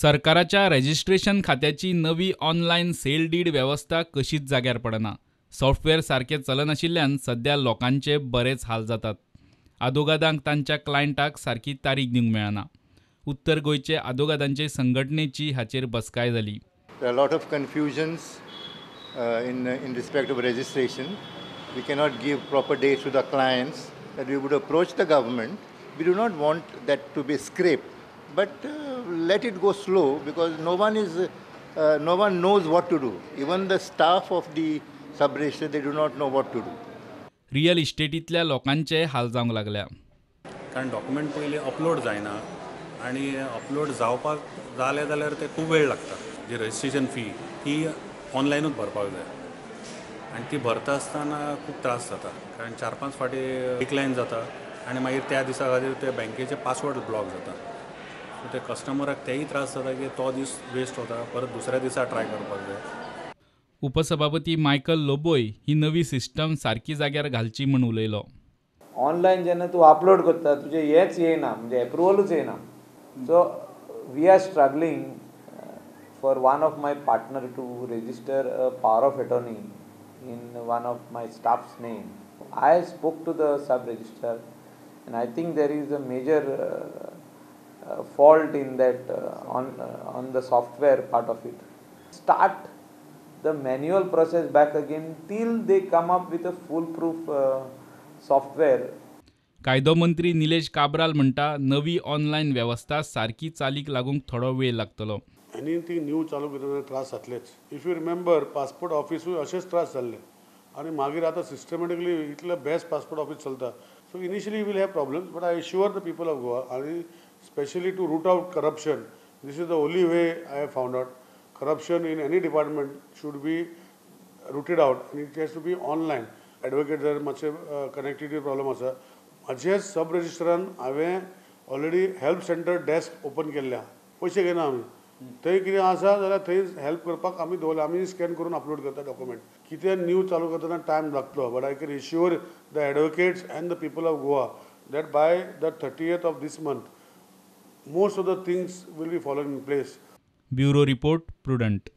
सरकाराच्या रजिस्ट्रेशन खात्याची नवी ऑनलायन सेल डीड वेवस्था कशीच जाग्यार पडना. सॉफ्टवेअर सारकें चलनाशिल्ल्यान सध्या लोकांचे बरेच हाल जातात. आदोगादांक तांच्या क्लायंटाक सारकी तारीख दिवंक मेळना. उत्तर गोंयचे आदोगादांचे संघटनेची हाचेर बसकाय जाली. There are a lot of confusions in respect of registration. We cannot give proper dates to the clients. That we would approach the government. We do not want that to be scraped, but let it go slow because no one knows what to do. Even the staff of the sub-registrar, they do not know what to do. Real इस्टेटींतल्या लोकांचे हाल जावंक लागल्या. कारण document पयलीं upload जायना आनी upload जावपाक जालें जाल्यार ते खूब वेळ लागता. जी रजिस्ट्रेशन फी ती ऑनलायनूच भरपाक जाय आनी ती भरता आसतना खूब त्रास जाता, कारण 4-5 फावटी डिक्लायन जाता आनी मागीर त्या दिसा खातीर ते बँकेचे पासवर्ड ब्लॉक जाता. सो ते कस्टमराक तेय त्रास जाता की तो दीस वेस्ट वता, परत दुसऱ्या दिसा ट्राय करपाक जाय. उपसभापती मायकल लोबोय ही नवी सिस्टम सारकी जाग्यार घालची म्हूण उलयलो. ऑनलायन जेन्ना तूं अपलोड करता तुजें हेंच येयना, म्हणजे एप्रुवलूच येयना. So we are struggling for one of my partner to register a power of attorney in one of my staff's name. I spoke to the sub registrar and I think there is a major fault in that on the software part of it. Start the manual process back again till they come up with a foolproof software. कायदो मंत्री निलेश काब्राल म्हणटा नवी online वेवस्था सारकी चालीक लागूंक थोडो वेळ लागतलो. एनीथींग न्यू चालू करतना त्रास जातलेच. If you remember passport ऑफिसूय अशेच त्रास जाल्ले आनी मागीर आतां सिस्टमॅटिकली इतले बेस्ट पासपोर्ट ऑफीस चलता. So initially will have problems, but I assure the people of Goa आनी specially to root out corruption, this is the only way I have found out. Corruption in any department should be rooted out and it has to be online. Advocate जर मातशें connectivity problem आसा, म्हाजे सब रजिस्टरान हांवें already help centre desk open केल्लें आहा, पयशे घेना आमी. थंय कितें आसा जाल्यार थंय हेल्प करपाक आमी दवरला, आमी स्कॅन करून अपलोड करता डॉक्युमेंट. कितें न्यू चालू करतना टायम लागतलो, but I can assure the advocates and the people of Goa that by the 30th of this month most of the things will be following in place. Bureau report, Prudent.